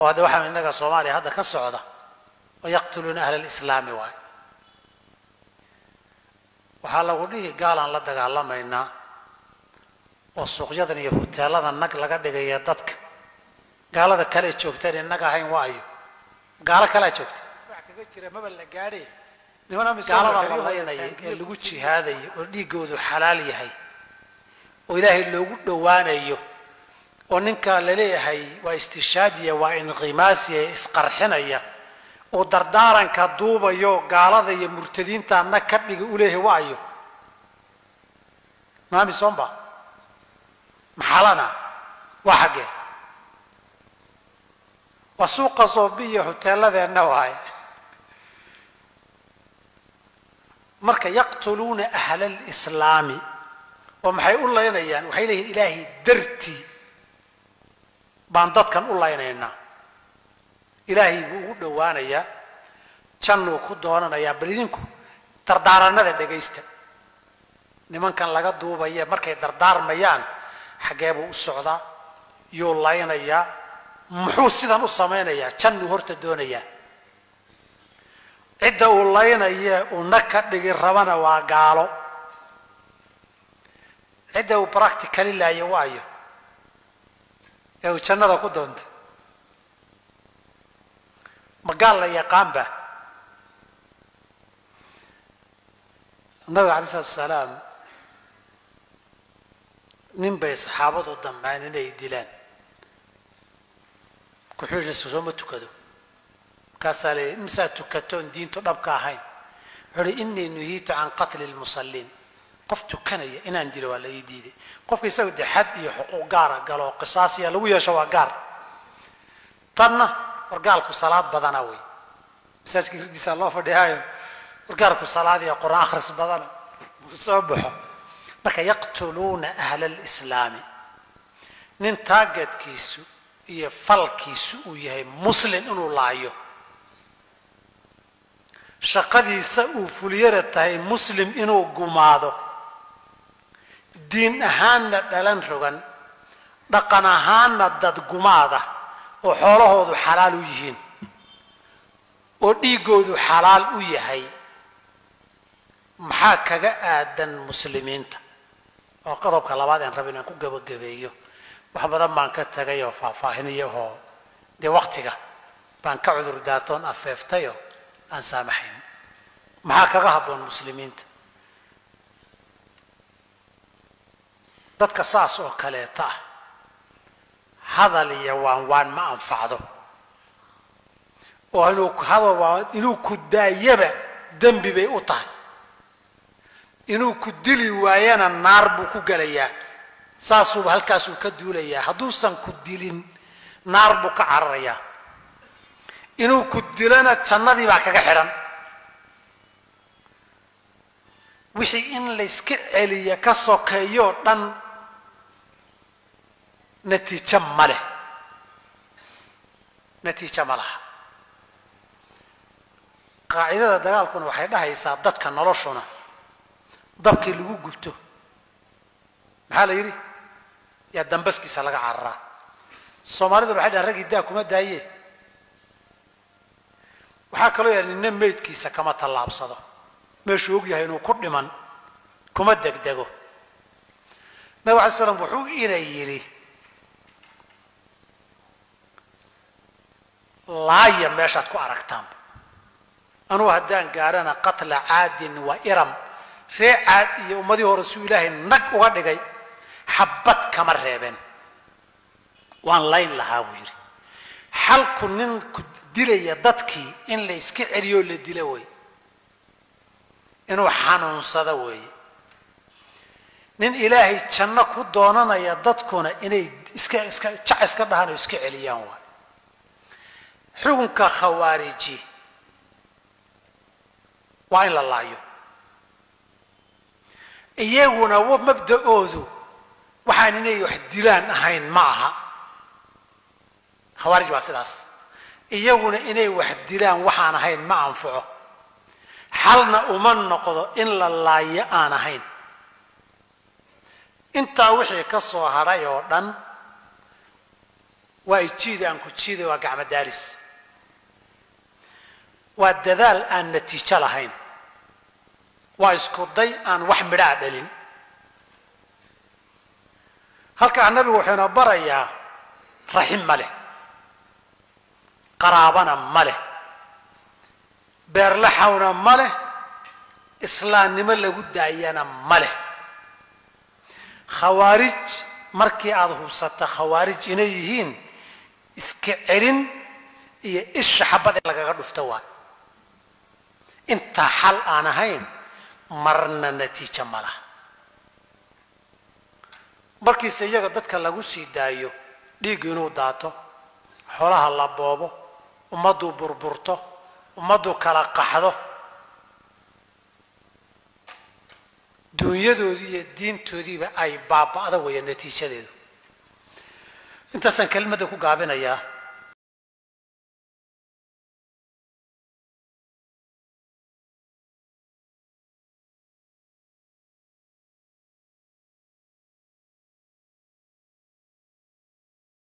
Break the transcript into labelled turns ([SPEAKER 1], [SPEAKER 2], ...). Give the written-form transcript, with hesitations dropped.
[SPEAKER 1] Oo hadda waxaan innaga Soomaaliya hadda ka socda wa yaqtuluuna ahla alislaami waay. Waxaa lagu dhihi gaalaan la dagaalamaynaa oo suuqyadan iyo huteelada nag laga dhigaya dadka gaalada kale joogtaan innaga ahayn waayo gaalo kalea joogta
[SPEAKER 2] wax kaga jira maba la gaadhe.
[SPEAKER 1] Gaalada la laynaya ee lagu jihaadayo oo dhiiggoodu xalaal yahay oo Ilaahay loogu dhowaanayo oo ninka laleeyahay waa istishaadiya, waa inqimaasiya, isqarxinaya oo dardaaranka duubayo gaalada iyo murtadiinta nag ka dhiga u leeyahay waayo maami somba maxalana waa xaggee? Waa suuqa soobiya huteeladeenna waay. Marka yaqtuluuna ahla alislaami oo maxay u laynayaan? Waxay leeyihin Ilaahay dartii baan dadkan u laynaynaa, Ilaahay buu ugu dhowaanayaa, jannuu ku doonanayaa. Bal idinku dardaaranada dhegaysta nimankan laga duubaya markay dardaarmayaan, xaggee buu u socdaa? Yuu laynayaa? Muxuu sidan u samaynayaa? Jannuu horta doonayaa. Cidda uu laynayee uu nag ka dhigi rabana waa gaalo. Cidda uu practically laayo waayo ee uu jannada ku doontay ma gaal la yaqaanba? Nabiga alay isalaatu wasalaam nin bay saxaabadu damceen inay dilaan. Wuxuu yidhi sooma tukado. Markaasaa la yidhi imisaa tukatoon diintu dhabka ahayn? Wuxuu yidhi innii nuhiitu can qatli lmusalliin, qof tukanaya inaan dilo waa la ii diiday. Qofka isaga dee xad iyo xuquuq gaara galo qisaasiya lagu yeesho waa gaar, tanna wargaalku salaad badana wey, masaajidka irdiisaa loo fadhiyaayo, wargaalku salaad iyo qur-aan akhris badana buu soo baxo. Marka yaqtuluuna ahla alislaami, nin taageedkiisu iyo falkiisu uu yahay muslin inuu laayo, shaqadiisa uu fuliyana tahay muslim inuu gumaado, diin ahaanna dhalan rogan, dhaqan ahaanna dad gumaada oo xoolahoodu xalaal u yihiin oo dhiiggoodu xalaal u yahay, maxaa kaga aadan muslimiinta? Oo qodobka labaad aan raba inaan ku gabagabeeyo. Wax badan baan ka tagay oo faahfaahinaya oo dee waktiga baan ka cudur daatoon afeeftayoo aan saamaxayn. Maxaa kaga habboon muslimiinta dadka saas oo kaleeta ah? Hadal iyo waan waan ma anfacdo oo inuu hadal inuu ku daayaba dembi bay u tahay, inuu ku dili waayana naar buu ku gelayaa, saasuuba halkaasuu ka duulayaa. Hadduusan ku dilin naar buu ka cararayaa, inuu ku dilana jannadii baa kaga xidhan. Wixii in layska celiya ka sokeeyoo dhan natiijo ma leh, natiijo ma laha. Qaacidada dagaalkuna waxay dhahaysaa dadka noloshuna dabkii lagu gubto maxaa la yidhi yaa dambaskiisa laga cararaa. Soomaaliduna waxay dhahan raggii daa kuma daaye. Waxaa kaloo yahay nina meydkiisa kama tallaabsado, meeshuu og yahay inuu ku dhiman kuma degdego. Nabig alay slam wuxuu ina yidhi laaya meeshaad ku aragtaanba. Anugu haddaan gaarana qatla caadin wa iram, ree caad iyo ummadii hore suu Ilaahay nag uga dhigay xabad kama reebeen, waan layn lahaa buu yidhi. Xalku nin ku dilaya dadkii in la iska celiyoo la dilo wey, inuu xanuunsado weeye. Nin Ilaahay janno ku doonanaya dadkuna inay iska iska jac iska dhahaan oo iska celiyaan waay. Xukunka khawaariji waa in la laayo, iyaguna mabda'oodu waxaan inay wax dilaan ahayn ma aha. Khawaarij waa sidaas, iyaguna inay wax dilaan waxaan ahayn ma anfaco, xalna uma noqdo in la laayo aan ahayn. Intaa wixii ka soo hadhay oo dhan Waa ijiida aan ku jiiday, waa gacmo daalis, waa dadaal aan natiijo lahayn, waa isku day aan wax midhaa dhalin. Halkaa nabigu wuxuuna barayaa raxim ma leh, qaraabana ma leh, beerlaxawna ma leh, islaamnimo lagu daayana ma leh. Khawaarij markii aada hubsata khawaarij inay yihiin, iska celin iyo isha xabad in lagaga dhufto waay. Intaa xal aan ahayn marna natiijo ma laha. Markiise iyaga dadka lagu sii daayo dhiiggu inuu daato, xoolaha la boobo, ummaddu burburto, ummaddu kala qaxdo, dunyadoodii iyo diintoodiiba ay baaba'da weya natiijadeedu. Intaasaan kelimadda ku gaabinayaa.